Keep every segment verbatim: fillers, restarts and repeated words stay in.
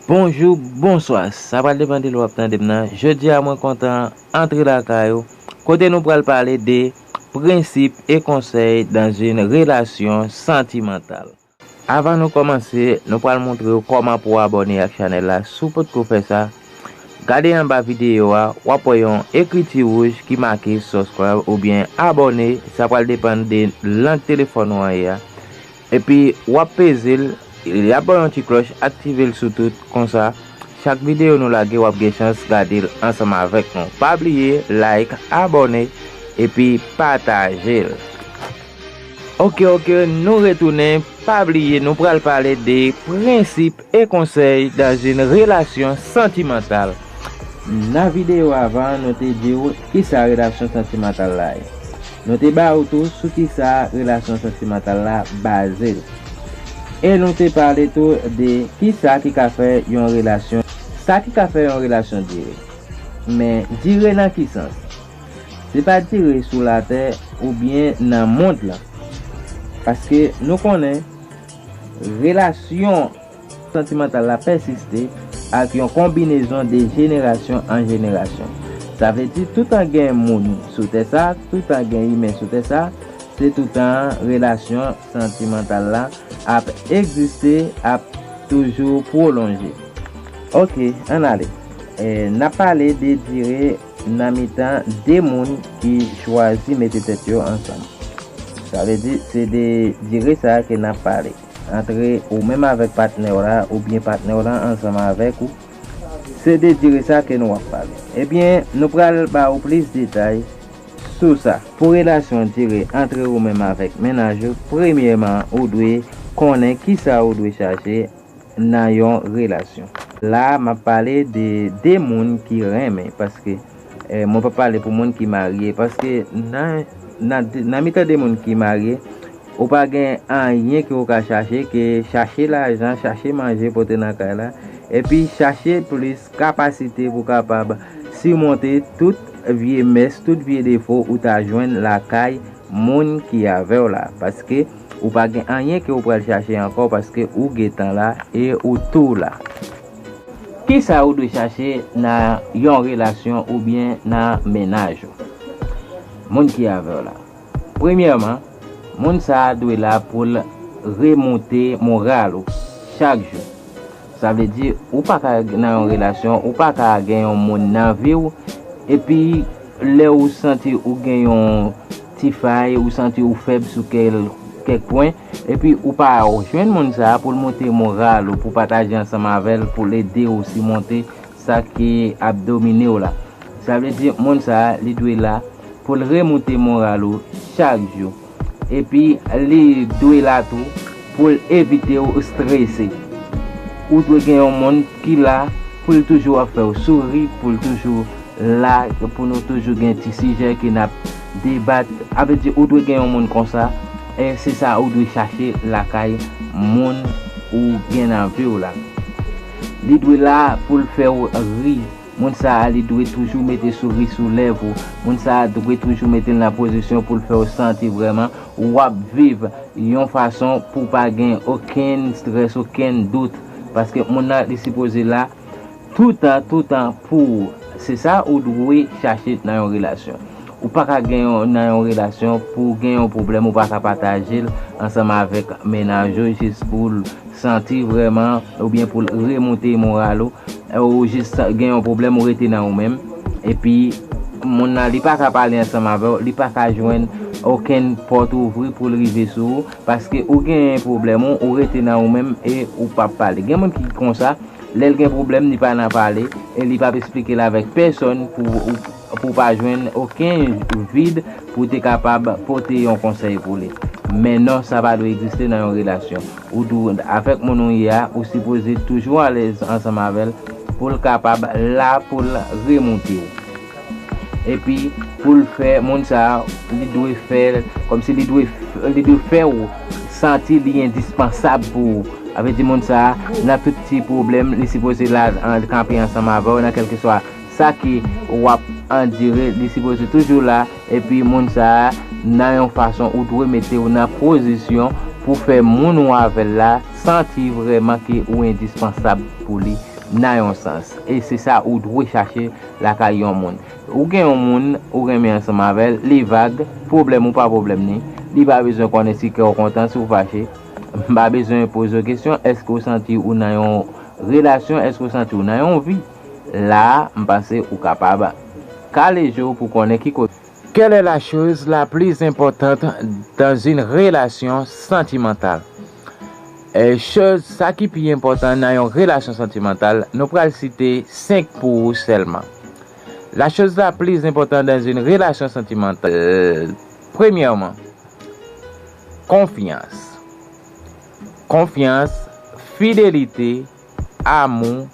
Bonjou, bonswa. Sa pral depann de lè w ap tande m nan. Jodi a, mwen kontan antre lakay ou, kote nou pral pale de prensip e konsèy dans une relation sentimentale. Avan nou kòmanse, nou pral montre w kòman pou w abòne ak chanèl la. Si w potko fè sa, gade anba videyo a, w ap wè yon ekriti wouj ki make subscribe oubyen abòne. Sa pral depann de lang telefòn ou an ye a. Epi w ap peze l, y ap ba w yon ti klòch, aktive l sou tout, konsa, chak videyo nou lage, w ap gen chans gade l ansanm avèk nou. Pa bliye like, abòne, epi pataje l. Oke, oke, nou retounen. Pa bliye, nou pral pale de prensip e konsèy dans une relation sentimentale. Nan videyo avan, nou te di w kisa relasyon santimantal la ye. Nou te ba w tou sou kisa relasyon santimantal la baze l. E nou te pale tou de kisa ki ka fè yon relasyon, sa ki ka fè yon relasyon dire. Men dire nan ki sans? Se pa dire sou latè oubyen nan mond lan. Paske nou konnen relasyon santimantal la pèsiste ak yon konbinezon de jenerasyon an jenerasyon. Sa vle di toutan gen moun sou tè sa, toutan gen imen sou tè sa, se toutan relasyon santimantal la ap egziste, ap toujou pwolonje. Oke, ann ale. E, n ap pale de dire nan mitan de moun ki chwazi mete tèt yo ansanm. Sa vle di, se de dire sa a ke n ap pale. Antre ou menm avèk patnè w la, oubyen patnè w la ansanm avèk ou. Se de dire sa ke nou ap pale. Ebyen, nou pral ba ou plis detay sou sa. Pou relasyon dire antre ou menm avèk mennaj ou, premyèman, ou dwe konnen kisa ou dwe chache nan yon relasyon. La, m ap pale de de moun ki renmen, paske, eh, mwen p ap pale pou moun ki marye, paske nan, nan, nan mitan de moun ki marye, ou pa gen anyen ke ou ka chache, ke chache lajan, chache manje pote nan kay la, epi chache plis kapasite pou kapab simonte tout vye mès, tout vye defo ou ta jwenn lakay moun ki avè w la, paske ou pa gen anyen ke ou pral chache ankò, paske ou gentan la e ou tou la. Kisa ou dwe chache nan yon relasyon oubyen nan mennaj ou? Moun ki avè w la. Premyèman, moun sa a dwe la pou l remonte moral ou chak jou. Sa vle di, ou pa ka nan yon relasyon, ou pa ka gen yon moun nan vi w, epi lè ou santi ou gen yon ti fay, ou santi ou fèb sou kèl, kèk pwen, epi ou pa jwenn moun sa a pou l monte moral ou, pou pataje ansanm avè l, pou l ede w simonte sa ki ap domine w la. Sa vle di, moun sa a, li dwe la pou l remoute moral ou chak jou. Epi, li dwe la tou pou l evite w strese. Ou dwe gen yon moun ki la pou l toujou ap fè w souri, pou l toujou la, pou nou toujou gen ti sijè ke n ap debat. Sa vle di, ou dwe gen yon moun konsa, e se sa ou dwe chache lakay moun ou gen nan vi w la. Li dwe la pou l fè w ri. Moun sa a, li dwe toujou mete souri sou lèv ou. Moun sa a dwe toujou mete l nan pozisyon pou l fè w santi vrèman w ap viv yon fason pou w pa gen okenn strès, okenn dout. Paske moun nan, li sipoze la toutan, toutan pou ou. Se sa ou dwe chache nan yon relasyon. Ou pa ka gen yon, nan yon relasyon, pou w gen yon pwoblèm, ou pa ka pataje l ansanm avèk mennaj ou jis pou l santi vrèman, oubyen pou l remoute moral ou, ou jis gen yon pwoblèm, ou rete nan ou menm. Epi, moun nan, li pa ka pale ansanm avè w, li pa ka jwenn okenn pòt ouvri pou l rive sou ou, paske ou genyen pwoblèm ou, ou rete nan ou menm e ou p ap pale. Gen moun ki konsa, lè l gen pwoblèm, li pa nan pale, e li p ap esplike l avèk pèsonn pou, pou pa jwenn okenn vid pou te kapab pote yon konsèy pou li. Men non, sa pa dwe egziste nan yon relasyon. Ou dwe, avèk moun ou ye a, ou sipoze toujou alèz ansanm avè l pou l kapab la pou l remoute w. Epi, pou l fè, moun sa a, li dwe fè, kòmsi li dwe, li dwe fè w santi li endispansab pou ou. Sa vle di moun sa a, nan tout ti pwoblèm, li sipoze la, an, kanpe ansanm avè w nan kèlkeswa sa ke w ap andire, li sipoze toujou la. Epi moun sa a, nan yon fason, ou dwe mete w nan pozisyon pou fè moun ou avè l la santi vrèman ke ou endispansab pou li. nan yon sans. E se sa ou dwe chache lakay yon moun. Ou gen yon moun ou renmen ansanm avè l, li vag, pwoblèm ou pa pwoblèm li, li pa bezwen konnen si kè w kontan, si w fache. M pa bezwen poze w kesyon, èske w santi ou nan yon relasyon, èske w santi ou nan yon vi. La a, m panse ou kapab kale je w pou konnen ki kote. Quelle est la chose la plus importante dans une relation sentimentale? E choz, sa ki pi enpòtan nan yon relasyon santimantal, nou pral site senk pou ou sèlman. La chose la plus importante dans une relation sentimentale, premyèman, konfyans. Konfyans, fidelite, amou,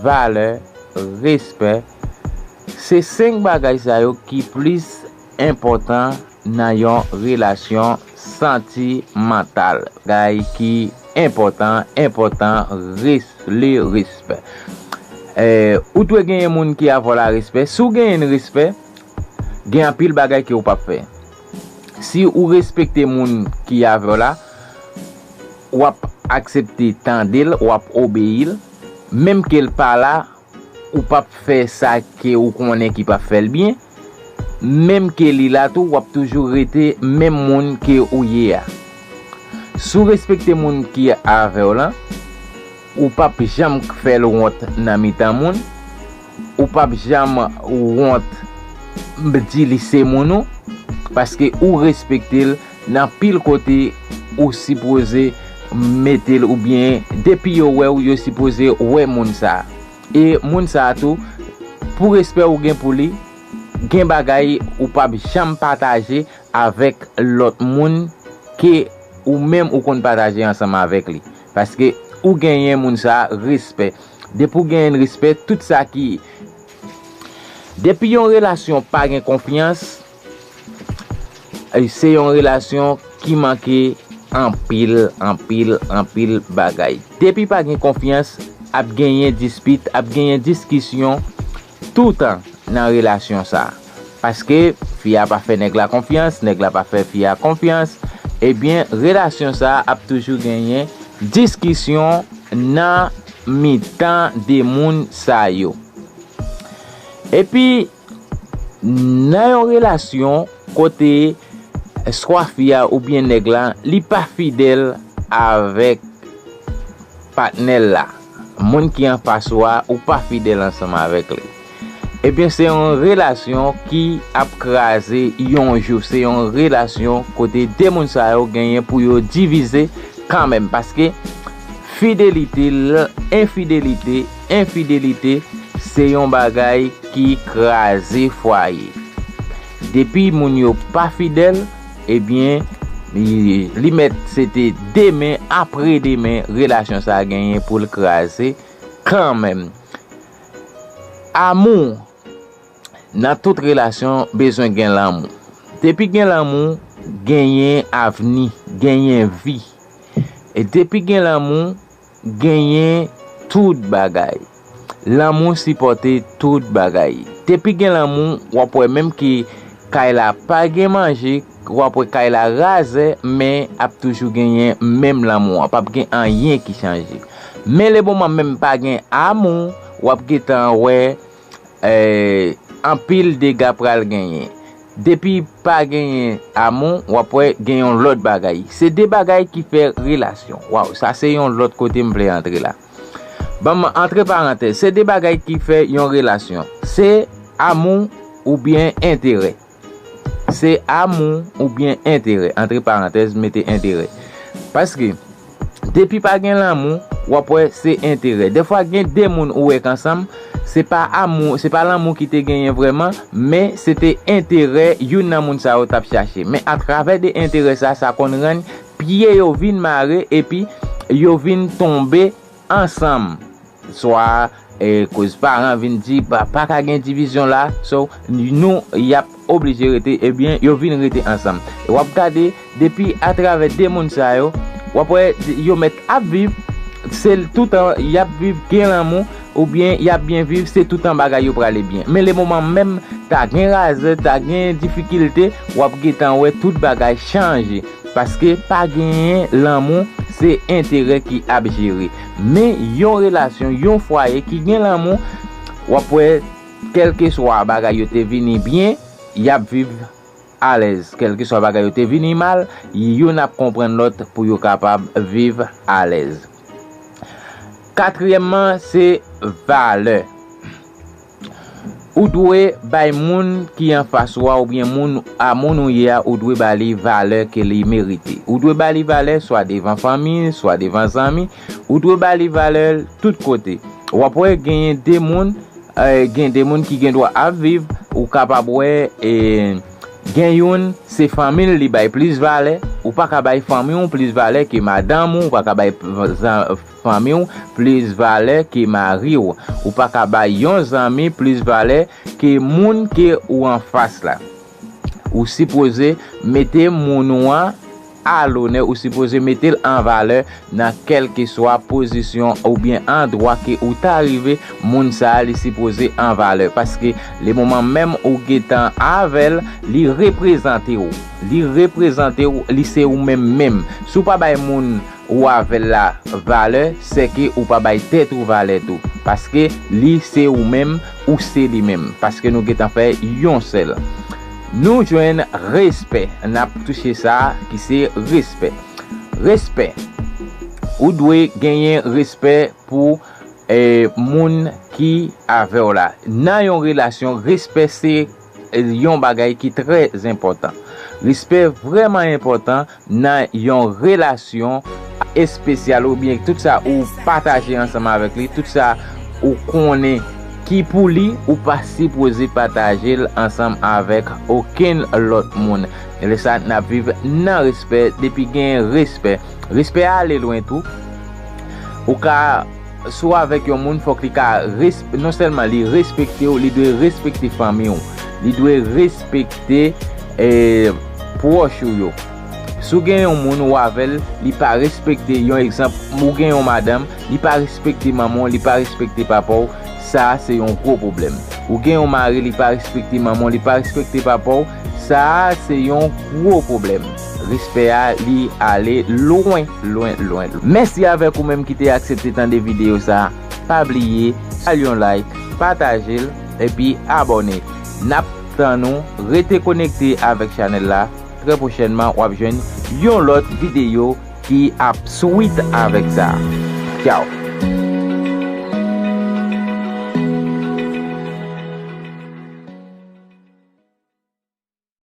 valè, respè. Se senk bagay sa yo ki plis enpòtan nan yon relasyon santimantal. Bagay ki enpòtan, enpòtan, res-, le respè. Eh, ou dwe genyen moun ki avè w la respè. Si w genyen respè, gen anpil bagay ke w p ap fè. Si ou respekte moun ki avè w la, w ap aksepte tande l, w ap obeyi l, menm ke l pa la, ou p ap fè sa ke ou konnen ki p ap fè l byen, menm ke li la tou, w ap toujou rete menm moun ke ou ye a. Si w respekte moun ki avè w lan, ou p ap janm fè l wont nan mitan moun, ou p ap janm wont di li se moun ou, paske ou respekte l nan pil kote ou sipoze mete l oubyen depi yo wè w, yo sipoze wè moun sa a. E moun sa a tou, pou respè ou gen pou li, gen bagay ou p ap janm pataje avèk lòt moun ke ou menm ou konn pataje ansanm avèk li. Paske ou genyen moun sa a respè. Depi w genyen respè, tout sa ki, depi yon relasyon pa gen konfyans, eh, se yon relasyon ki manke anpil, anpil, anpil bagay. Depi pa gen konfyans, ap genyen dispit, ap genyen diskisyon toutan nan relasyon sa. Paske fi a pa fè nèg la konfyans, nèg la pa fè fi a konfyans, ebyen, relasyon sa ap toujou genyen diskisyon nan mitan de moun sa yo. Epi, nan yon relasyon kote swa fi a oubyen nèg la, li pa fidèl avèk patnè l la, moun ki anfas ou a, ou pa fidèl ansanm avèk li, ebyen, se yon relasyon ki ap kraze yon jou. Se yon relasyon kote de moun sa yo genyen pou yo divize kanmenm. Paske fidelite, l-, enfidelite, enfidelite, se yon bagay ki kraze fwaye. Depi moun yo pa fidèl, ebyen, li, li mèt se te demen, apre demen, relasyon sa a genyen pou l kraze kanmenm. Amou, nan tout relasyon, bezwen gen lanmou. Depi gen lanmou, genyen avni, genyen vi. E depi gen lanmou, genyen tout bagay. Lanmou sipòte tout bagay. Depi gen lanmou, w ap wè menm ke kay la pa gen manje, w ap wè kay la razè, men ap toujou genyen menm lanmou an. P ap gen anyen ki chanje. Men le moman menm pa gen amou, w ap gentan wè, eh, anpil dega pral genyen. Depi pa genyen amou, w ap wè gen yon lòt bagay. Se de bagay ki fè relasyon. Waw, sa se yon lòt kote m vle antre la. Ban m antre parantèz. Se de bagay ki fè yon relasyon. Se amou oubyen enterè. Se amou oubyen enterè. Antre parantèz, mete enterè. Paske, depi pa gen lanmou, w ap wè se enterè. Defwa gen de moun ou wè k ansanm, se pa amou, se pa lanmou ki te genyen vrèman, men se te enterè youn nan moun sa yo t ap chache. Men atravè de enterè sa, sa konn rann pye yo vin mare epi yo vin tonbe ansanm. Swa, eh, koz paran vin di, pa, pa ka gen divizyon la, so, nou, y ap oblije rete, ebyen, yo vin rete ansanm. E w ap gade, depi atravè de moun sa yo, w ap wè yo mèt ap viv, se toutan y ap viv gen lanmou, oubyen y ap byen viv, se toutan bagay yo prale byen. Men le moman menm, ta gen razè, ta gen difikilte, w ap gentan wè tout bagay chanje. Paske pa genyen lanmou, se enterè ki ap jere. Men yon relasyon, yon fwaye ki gen lanmou, w ap wè, kèlkeswa bagay yo te vini byen, y ap viv alèz. Kèlkeswa bagay yo te vini mal, youn ap konprann lòt pou yo kapab viv alèz. Katriyèmman, se valè. Ou dwe bay moun ki anfas ou a oubyen moun a moun ou ye a, ou dwe ba li valè ke li merite. Ou dwe ba li valè swa devan fanmi, swa devan zanmi. Ou dwe ba li valè tout kote. W ap wè genyen de moun, eh, gen de moun ki gen dwa ap viv, ou kapab wè, eh, gen youn, se fanmi l li bay plis valè. Ou pa ka bay fanmi w plis valè ke madanm ou, ou pa ka bay zan- fanmi w plis valè ke mari w. Ou pa ka bay yon zanmi plis valè ke moun ke ou anfas la. Ou sipoze mete moun ou an a lonè, ou sipoze mete l an valè nan kèlkeswa pozisyon oubyen andwa ke ou ta rive, moun sa a li sipoze an valè. Paske le moman menm ou gentan avè l, li reprezante w. Li reprezante w, li se ou menm menm. Si w pa bay moun ou avè l la valè, sèke ou pa bay tèt ou valè tou. Paske li se ou menm, ou se li menm. Paske nou gentan fè yon sèl. Nou jwenn respè. N ap touche sa ki se respè. Respè. Ou dwe genyen respè pou, eh, moun ki avè w la. Nan yon relasyon, respè se, eh, yon bagay ki trè enpòtan. Respè vrèman enpòtan nan yon relasyon espesyal oubyen tout sa ou pataje ansanm avèk li, tout sa ou konnen ki pou li, ou pa sipoze pataje l ansanm avèk okenn lòt moun. E lè sa, n ap viv nan respè. Depi gen respè, respè a ale lwen tou. Ou ka, si w avèk yon moun, fòk li ka resp-, non sèlman li respekte w, li dwe respekte fanmi w. Li dwe respekte, eh, pwòch ou yo. Si w gen yon moun ou avè l, li pa respekte, yon egzanp, ou gen yon madanm, li pa respekte manman w, li pa respekte papa w, sa a se yon gwo pwoblèm. Ou gen yon mari, li pa respekte manman w, li pa respekte papa w, sa a se yon gwo pwoblèm. Respè a, li ale lwen, lwen, lwen. Mèsi avèk ou menm ki te aksepte tande videyo sa a. Pa bliye, ba l yon like, pataje l, epi abòne. N ap tann ou, rete konekte avèk chanèl la. Trè pwochènman, w ap jwenn yon lòt videyo ki ap swit avèk sa. Tchaw!